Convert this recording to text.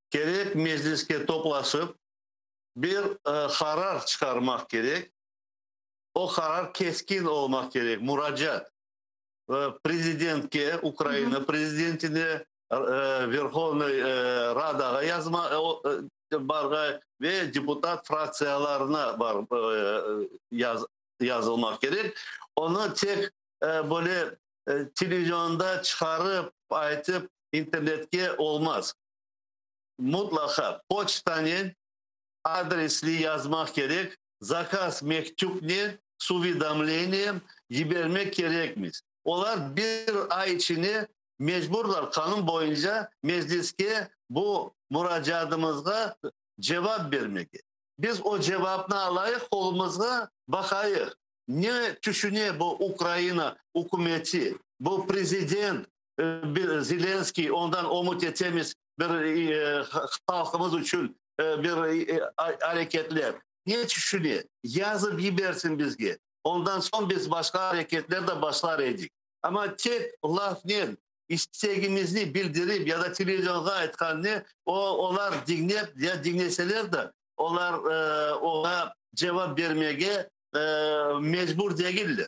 Kerek mecliske toplaşıp, bir qarar çıqarmaq kerek. O qarar keskin olmaq kerek, muracaat prezidentke, Ukraina prezidentine, Verhovnıy Radağa yazma barğa ve deputat fraktsiyalarına barıp yazılmaq kerek. Onı tek böyle televizionda çıqarıp aytıp internetke olmaz. Mutlaqa poçtanen adresli yazmaq kerek, zakaz mektüpnen, s uvedomleniем yibermek kerekmiz. Olar bir ay içine mecburlar qanun boyunca mecliske bu muracaatımızğa cevap bermege. Biz o cevapnı alayıq qolumızğa, baqayıq, ne tüşüne bu Ukraina ükümeti, bu prezident Zelenskiy, ondan ümüt etemiz bir halqımız içün bir areketler. Ne tüşüne? Yazıp yibersin bizge. Ondan soñ biz başqa areketler de başlar edik. Amma tek lafnen istegimizni bildirip ya da televizionğa aytqanne, o, olar diñlep ya diñleseler de, olar oña cevap bermege mecbur degiller.